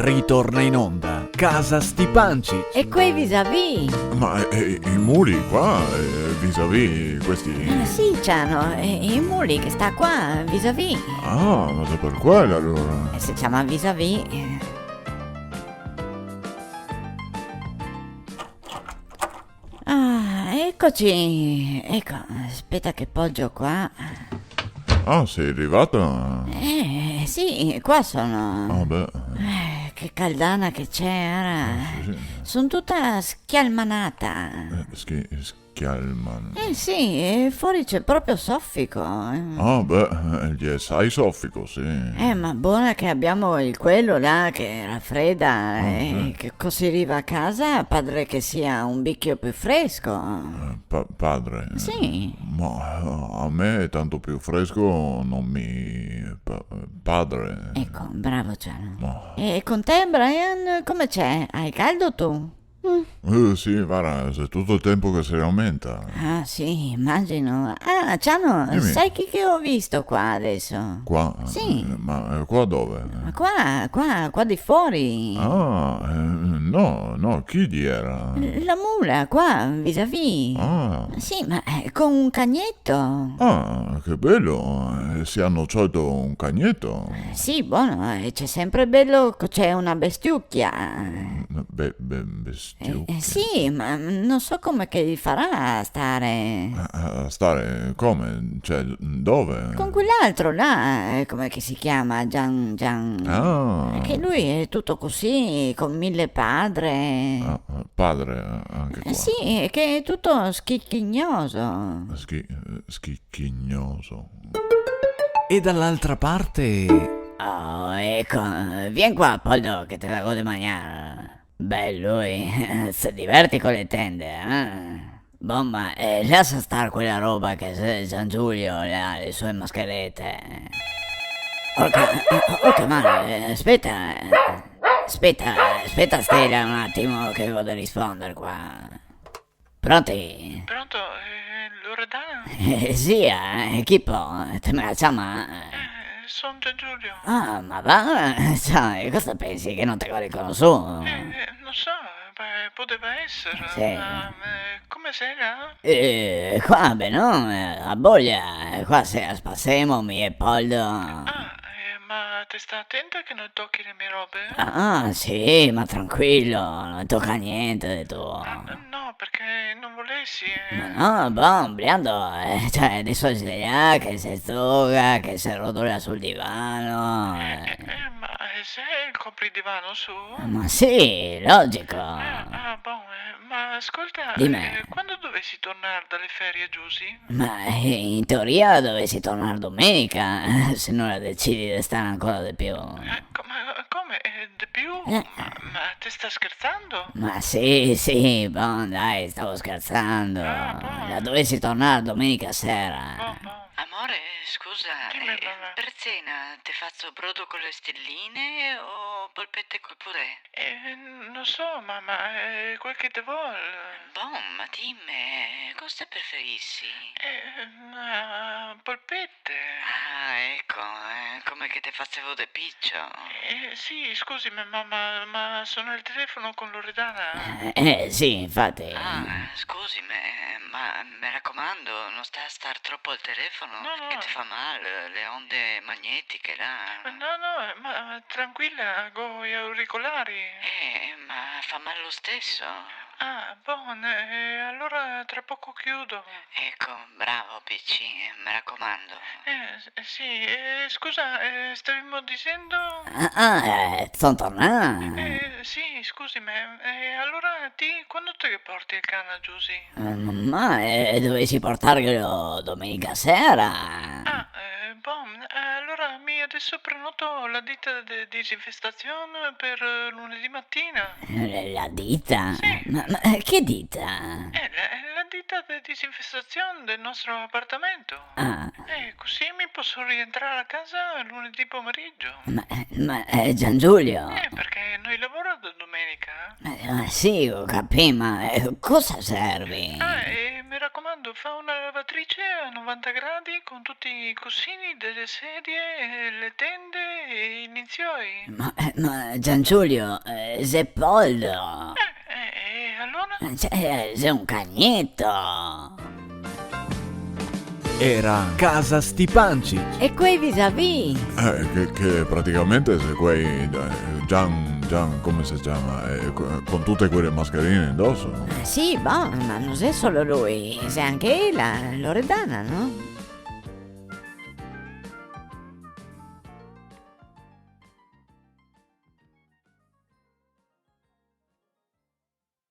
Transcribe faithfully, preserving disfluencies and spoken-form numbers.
Ritorna in onda Casa Stipancich. E quei visavì? Ma, eh, eh, i muli qua, eh, visavì, questi... Eh, sì, Ciano, eh, i muli che sta qua, visavì. Ah, ma xe per quel alora. Eh, se ciama visavì, eh. Ah, ecoci. Eco, speta che pogio qua. Ah, te son rivada? Eh, sì, qua son. Ah, beh. Eh, che caldana che xe, ara. Eh, sì, sì. Son tuta schialmanada. Eh, schi-, schialman-. Eh, sì, e fora xe proprio sofico, eh. Ah, beh, eh, el xe asai sofico, sì. Eh, ma bona che gavemo el quelo là che rafreda, ah, eh, sì, che co se riva a casa, pare che sia un bicio pì fresco. Eh, pa-, pare? Sì. Ma, eh, a me tanto pì fresco no me pa-, pare. Eco, bravo, Ciano. Ma... E con te, Brian, come xe? Te ga caldo ti? Mm. Eh, sì, varda, xe tuto el tenpo che se aumenta. Ah, sì, imagino. Ah, Ciano, dime. Te sa chi che go visto qua deso? Qua? Sì. Eh, ma, eh, qua dove? Ma qua, qua, qua de fora. Ah, eh, no, no, chi gera? L-, la mula, qua, visavì. Ah. Sì, ma, eh, co un cagneto. Ah, che bel, eh, se ga tolto un cagneto. Eh, sì, bon, eh, xe senpre bel co xe una bestiucia. Be-, be-, bestiucia? Eh, eh, sì, ma no so come che i farà a stare. A, a stare come? Cioè, dove? Con quel altro là, eh, come che se ciama? Gian, Gian. Ah. Che lu xe tuto cusì, con mile pare. Ah, ah, pare, eh, anche qua. Eh, sì, che xe tuto schichignoso. Schi-, eh, schichignoso. E da l'altra parte? Oh, eco, vien qua, Poldo, che te dago de magnar. Beh, lu se diverti co le tende, eh? Bon, ma, eh, lasa star quela roba che xe Giangiulio, le, le sue mascherete. Orca, orca mare, eh, speta, eh, speta, speta, Stela, un atimo che go de risponder qua. Pronti? Pronto? Eh, Loredana? Eh, sì, eh, chi po? Te me ga ciamà? Eh, son Giangiulio. Ah, ma va, sa, cosa te pensi che no te go riconosù? Eh, eh, no so, beh, podeva eser, sì, ma, eh, come xe là? Eh, qua, beh, no, eh, a boia, eh, qua se spasemo, mi e Poldo. Ah, eh, ma te sta atenta che no tochi le mie robe? Ah, sì, ma tranquilo, no toca gnente de tuo. Ah, no, parché no volesi, eh. Ma no, bon, Briando, eh, cioè, deso xe là che se zoga, che se rotola sul divano, eh. Eh, eh, eh, ma, eh, xe el copridivano su? Ma sì, logico. Ah, ah, bon, eh, ma scolta, dime, eh, quando dovesi tornar da le ferie, Giusy? Ma, eh, in teoria dovesi tornar domenica, se no la decidi de star ancora de più. Eh, come, come, eh, de più? Eh. Ma, ma te sta scherzando? Ma sì, sì, bon, dai, stavo scherzando. Ah, bon. La dovesi tornar domenica sera. Bon, bon. Amore, scusa, dime, eh, mamma. Per cena te fazo brodo con le stelline o polpette col purè? Eh, no so, mamma, eh, quel che te vol. Bon, ma dime, cosa te preferisi? Eh, ma polpette. Ah, eco, eh, come che te fazevo de picio. Eh, sì, scusime, mamma, ma son al telefono con Loredana. Eh, eh, sì, infati. Ah, scusime, ma me racomando, no sta a star tropo al telefono, no, no, che te fa mal, le onde magnetiche, là. No, no, ma tranquila, go i auricolari. Eh, ma fa mal lo steso. Ah, bon, eh, alora tra poco chiudo. Eco, bravo, pici, me racomando. Eh, s-, eh, sì, eh, scusa, eh, stavimo disendo? Ah, ah, eh, son tornà. Eh, sì, scusime, eh, alora ti quando te porti el can a Giusy? Eh, ma, eh, dovesi portarghelo domenica sera. Ah, eh, bon, eh, alora mi adeso prenoto la dita de disinfestazion per, eh, lunedì matina. Eh, la dita? Sì. Ma, ma, eh, che dita? Eh, la, la dita de disinfestazion del nostro apartamento. Ah. Eh, cusì mi poso rientrar a casa lunedì pomeriggio. Ma, ma, eh, Giangiulio? Eh, parché no i lavora da domenica. Eh, ma sì, go capì, ma, eh, cosa servi? Ah, eh, me racomando, Fa una lavatrice a novanta gradi con tuti i cusini, dele sedie, e le tende e i lenzioi. Ma, eh, ma Giangiulio, eh, xe poldo. Eh, eh, e alora? Eh, xe, eh, xe un cagneto. Era Casa Stipancich. E quei visavì? Eh, che, che praticamente xe quei, eh, Gian, Gian, come se ciama? Eh, co- con tute quele mascherine indoso, no? Eh, sì, bon, ma no xe solo lui, xe anche la Loredana, no?